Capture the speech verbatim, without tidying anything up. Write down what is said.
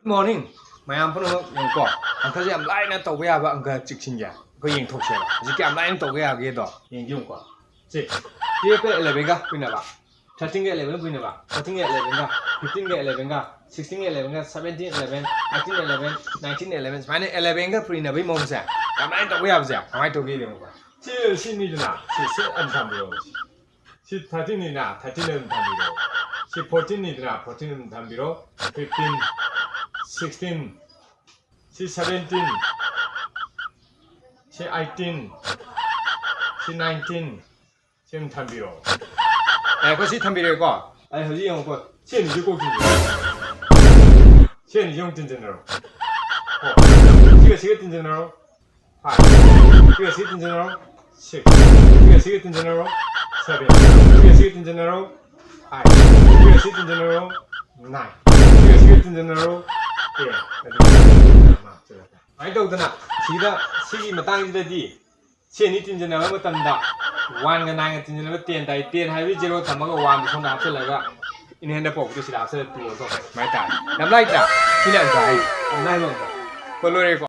Good morning. ꯃꯌꯥꯝ ꯄꯨꯝꯅꯃꯛ ꯌꯦꯡꯉꯨꯀꯣ, ꯑꯪꯀꯁꯦ ꯌꯥꯝ ꯂꯥꯏꯅ ꯇꯧꯕ ꯌꯥꯕ ꯑꯪꯀ ꯆꯤꯛꯁꯤꯟꯁꯦ ꯑꯩꯈꯣꯏ ꯌꯦꯡꯊꯣꯛꯁꯦꯕ꯫ ꯍꯧꯖꯤꯛ ꯀꯌꯥꯝ ꯂꯥꯏꯅ ꯇꯧꯕ ꯌꯥꯒꯦꯗꯣ ꯌꯦꯡꯁꯤ ꯌꯦꯡꯉꯨꯀꯣ꯫ ꯁꯤ twelve ꯀ eleven ꯒ ꯄꯨꯅꯕ, thirteen ꯒ eleven ꯄꯨꯅꯕ, fourteen ꯒ eleven ꯒ, fifteen ꯒ eleven ꯒ, sixteen ꯒ eleven ꯒ, seventeen eleven, eighteen eleven, nineteen eleven, ꯁꯨꯃꯥꯏꯅ eleven ꯒ ꯄꯨꯅꯕꯒꯤ ꯃꯑꯣꯡꯁꯦ ꯌꯥꯝ ꯂꯥꯏꯅ ꯇꯧꯕ ꯌꯥꯕꯁꯦ ꯀꯃꯥꯏꯅ ꯇꯧꯒꯦ ꯌꯦꯡꯉꯨꯀꯣ꯫ ꯁꯤ ꯁꯤꯅꯤꯗꯅ ꯁꯤ ꯁꯤ ꯑꯗꯨꯝ ꯊꯝꯕꯤꯔꯣ꯫ ꯁꯤ thirteen ꯅꯤꯅ thirteen ꯑꯗꯨꯝ ꯊꯝꯕꯤꯔꯣ꯫ ꯁꯤ fourteen ꯅꯤꯗꯅ fourteen ꯑꯗꯨꯝ ꯊꯝꯕꯤꯔꯣ꯫ Fifteen, sixteen, ꯁꯤ seventeen, ꯁꯤ eighteen, ꯁꯤ nineteen, ꯁꯤ ꯑꯗꯨꯝ ꯊꯝꯕꯤꯔꯣ꯫ ꯉꯥꯏꯈꯣ, ꯁꯤ ꯊꯝꯕꯤꯔꯦꯀꯣ꯫ ꯑꯩ ꯍꯧꯖꯤꯛ ꯌꯦꯡꯉꯨꯀꯣ꯫ ꯁꯤ ꯑꯅꯤꯁꯤ ꯀꯣꯛ ꯇꯤꯟꯁꯤꯟꯅꯔꯣ꯫ ꯁꯤ ꯑꯅꯤꯁꯤ ꯑꯃꯨꯛ ꯇꯤꯟꯁꯤꯟꯅꯔꯣ꯫ ꯀꯣ꯫ ꯁꯤꯒ ꯁꯤꯒ ꯇꯤꯟꯁꯤꯟꯅꯔꯣ꯫ Five꯫ ꯁꯤꯒ ꯁꯤꯒ ꯇꯤꯟꯁꯤꯟꯅꯔꯣ꯫ Six꯫ ꯁꯤꯒ ꯁꯤꯒ ꯇꯤꯟꯁꯤꯟꯅꯔꯣ꯫ Seven꯫ ꯁꯤꯒ ꯁꯤꯒ ꯇꯤꯟꯁꯤꯟꯅꯔꯣ꯫ Eight꯫ ꯁꯤꯒ ꯁꯤꯒ ꯇꯤꯟꯁꯤꯟꯅꯔꯣ꯫ Nine꯫ ꯁꯤꯒ ꯁꯤꯒ ꯇꯤꯟꯁꯤꯟꯅꯔꯣ꯫ Ten꯫ ꯑꯗꯨꯗꯤ ꯑꯃ ꯆꯠꯂꯦ꯫ ꯁꯨꯃꯥꯏꯅ ꯇꯧꯗꯅ ꯁꯤꯗ, ꯁꯤꯒꯤ ꯃꯇꯥꯡꯁꯤꯗꯗꯤ ꯁꯤ ꯑꯅꯤ ꯇꯤꯟꯁꯤꯟꯅꯕ ꯃꯇꯝꯗ one ꯒ nine ꯒ ꯇꯤꯟꯁꯤꯟꯅꯕ ten ꯇꯥꯏ꯫ Ten ꯍꯥꯏꯕꯗꯤ zero ꯊꯝꯃꯒ one ꯗꯨ ꯁꯣꯝꯗ ꯍꯥꯞꯆꯤꯜꯂꯒ in hand ꯄꯣꯛꯄꯗꯨ ꯁꯤꯗ ꯍꯥꯞꯆꯤꯜꯂꯒ two ꯑꯣꯟꯊꯣꯛꯈ꯭ꯔꯦ꯫ ꯁꯨꯃꯥꯏꯅ ꯇꯥꯔꯦ꯫ ꯌꯥꯝ ꯂꯥꯏꯗ꯭ꯔꯥ? ꯁꯤꯅ ꯑꯪꯀ ꯍꯥꯏꯁꯦ꯫ ꯌꯥꯝ ꯂꯥꯏꯕ ꯑꯪꯀ꯫ ꯍꯣꯏ, ꯂꯣꯏꯔꯦꯀꯣ꯫